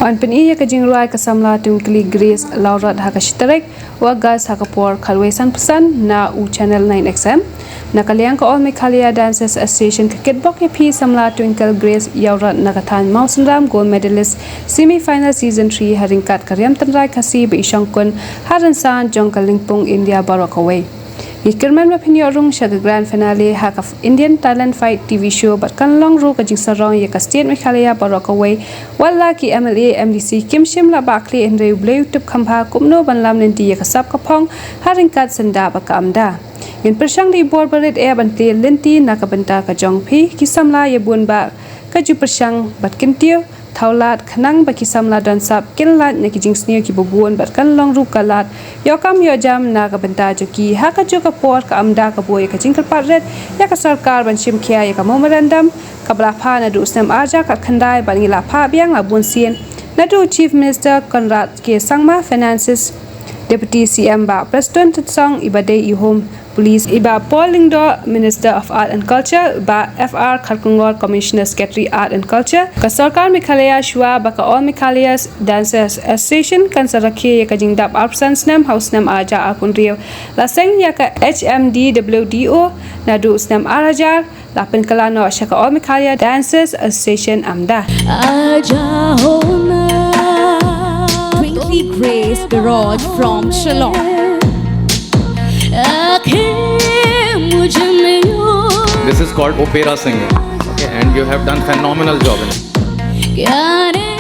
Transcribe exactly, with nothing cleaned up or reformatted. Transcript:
Yn pyni ïa ka jingrwai ka samla Twinkly Grace Ïawrat ha ka shi tarik u August ha ka por khatwei san phew san na u Channel nine X M. Na ka liang ka All Meghalaya Dancers Association ka kitbok ïa phi samla Twinkly Grace Ïawrat na ka thaiñ Mawsynram, gold medalist semi final season three ha ryngkat ka riam tynrai Khasi ba i shongkun ha rynsan jong ka lympung India baroh kawei. Ngi kyrmen ba phin ïoh rung sha ka grand finale ha ka Indian Talent Fight T V show bad kan long ruh ka jingsarong ïa ka state Meghalaya baroh kawei. Wat la ki M L A M D C kim shym la bah khlieh hynrei U Blei u tip kham bha kumno ban lam lynti ïa ka sap ka phong ha ryngkat syndah ba ka am da. Ngin pyrshang da i bor barit eh ban plie lynti na ka bynta ka jong phi ki samla ïa bun bah ka ju pyrshang bad kyntiew thaw lad khnang ba ki samla don sap kin lait na ki jingsniew kiba bun bad kan long ruh ka lad ïoh kam ïoh jam na ka bynta jong ki. Ha kajuh ka por ka am da ka buh ïa ka jingkyrpad rit ïa ka sorkar ban shim khia ïa ka memorandum kaba la phah naduh u snem ar hajar khatkhyndai bad ngi la phah biang la bun sien naduh u Chief Minister Conrad K Sangma, Finances, Deputy C M Bah Prestone Tynsong, iba dei i Home Police, i Bah Paul Lyngdoh, Minister of Art and Culture, Bah F R Kharkongor, Commissioner Secretary Art and Culture. Ka sorkar Meghalaya shuwa ba ka All Meghalaya Dancers Association kan sa rakhe ïa ka jingdap arphew san snem ha u snem ar hajar arphew hynriew la seng ïa ka H M D W D O naduh u snem ar hajar la pynkylla noh sha ka All Meghalaya Dancers Association, am da. आजा हो ना। Twinkly Grace Ïawrat from Shillong. आंखें मुझ में हो। This is called opera singing. Okay, and you have done phenomenal job in it. क्या ने